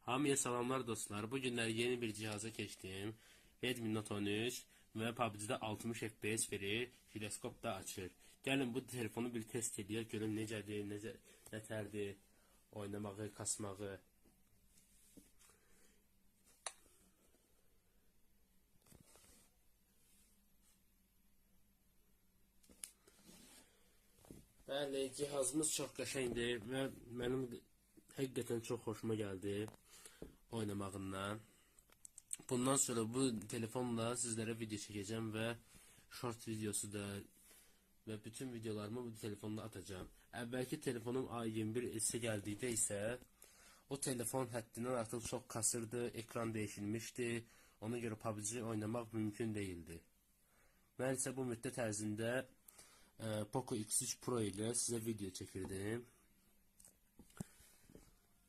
Hamıya salamlar dostlar. Bu günlər yeni bir cihaza keçdim. Redmi Note 13 və PUBG-də 60 FPS verir, jiroskop da açır. Gəlin bu telefonu bir test edək, görüm necədir, necə nətərdir oynamağı, kasmağı. Bəli, cihazımız çox qəşəngdir və mənim həqiqətən çox xoşuma gəldi oynamağından. Bundan sonra bu telefonla sizlərə video çəkəcəm və short videosu da və bütün videolarımı bu telefonla atacağım. Əvvəlki telefonum A21s gəldikdə isə o telefon həddindən artıq çox kasırdı, ekran değişilmişdi. Ona görə PUBG oynamaq mümkün değildi. Mən isə bu müddət ərzində Poco X3 Pro ilə sizə video çəkirdim.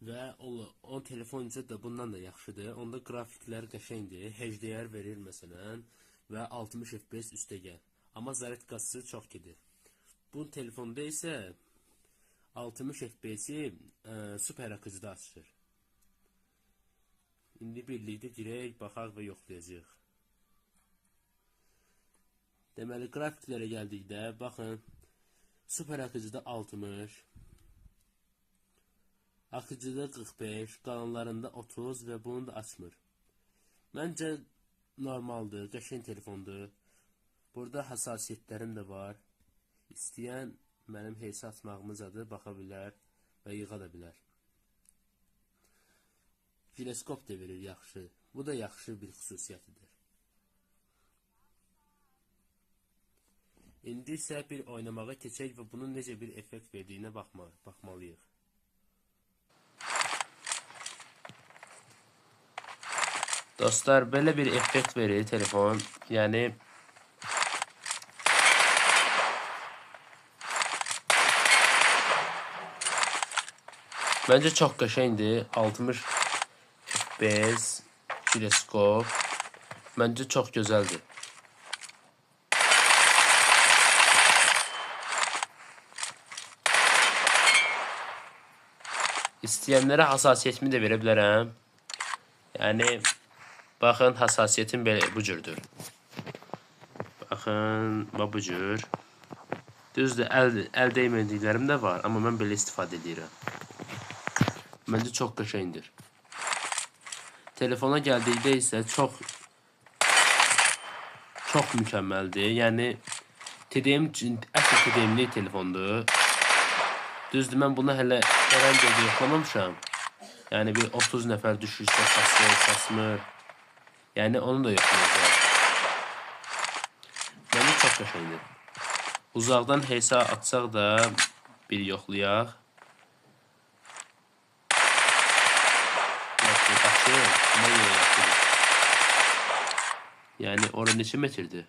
Və o telefon isə də bundan da yaxşıdır. Onda qrafiklər qəşəngdir. HDR verir məsələn və 60 FPS üstə gəl. Amma zaryadkası çox gedir. Bu telefonda isə 60 FPS-i super akıcıda açır. İndi birlikdə girək, baxaq və yoxlayacağıq. Deməli, qrafiklərə gəldikdə, baxın, super akıcıda 60, akıcıda 45, qalanlarında 30 və bunu da açmır. Məncə normaldır, qəşəng telefondur. Burada həssasiyyətlərim də var. İstəyən mənim heysə atmağımızadır, baxa bilər və yığa da bilər. Jiroskop da verir yaxşı. Bu da yaxşı bir xüsusiyyətidir. İndi isə bir oynamağa keçək və bunun necə bir effekt verdiyinə baxmalıyıq. Dostlar, belə bir effekt verir telefon. Yəni məncə çox qəşəngdir. 60 FPS, jiroskop. Məncə çox gözəldir. İstəyənlərə hassasiyyətimi də verə bilərəm. Yəni baxın, hassasiyyətim belə bu cürdür. Baxın, bu cür. Düzdür, əl dəymədiklərim də var, amma mən belə istifadə edirəm. Məncə çox qəşəngdir. Telefona gəldikdə isə çox mükəmməldir. Yəni TDM üçün əsl TDM-lik telefondur. Düzdür, mən bunu hələ hər bir yoxlamamışam. Yəni bir 30 nəfər düşürsə, kasır, kasmır. Yəni onu da yoxlayacağam. Məncə çox qəşəngdir. Uzaqdan heysa atsaq da bir yoxlayaq. Qaçır, amma yenə yaxşıdır. Yəni ora neçə metrdir?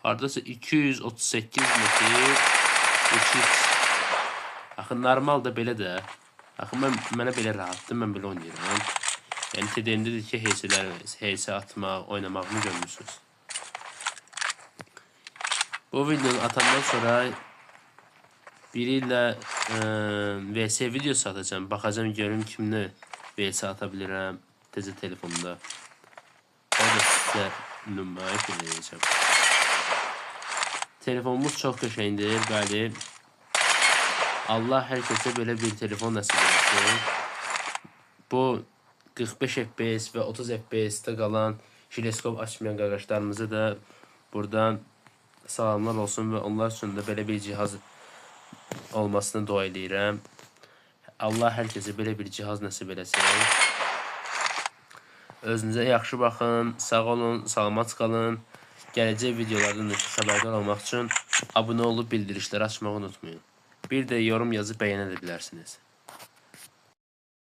Haradasa 238 metr 3x. Axı normal da belə də. Axı mənə belə rahatdır, mən belə oynayıram. Yəni TDM-dədir ki, heysə atmaq, oynamağımı görmürsünüz. Bu videonu atandan sonra biri ilə VS videosu atacağım. Baxacağım, görüm kimlə VS ata bilirəm təzə telefonda. O da sizə nümayiş edəcəm. Telefonumuz çox qəşəngdir, bəli. Allah hər kəsə belə bir telefon nəsib eləsin. Bu 45 FPS və 30 FPS-də qalan jiroskop açmayan qardaşlarımıza da buradan salamlar olsun və onlar üçün də belə bir cihaz olmasını dua eləyirəm. Allah hər kəsə belə bir cihaz nəsib eləsin. Özünüzə yaxşı baxın, sağ olun, salamat qalın. Gələcək videolardan da xəbərdar olmaq üçün abunə olub bildirişləri açmağı unutmayın. Bir də yorum yazıb bəyənə də bilərsiniz.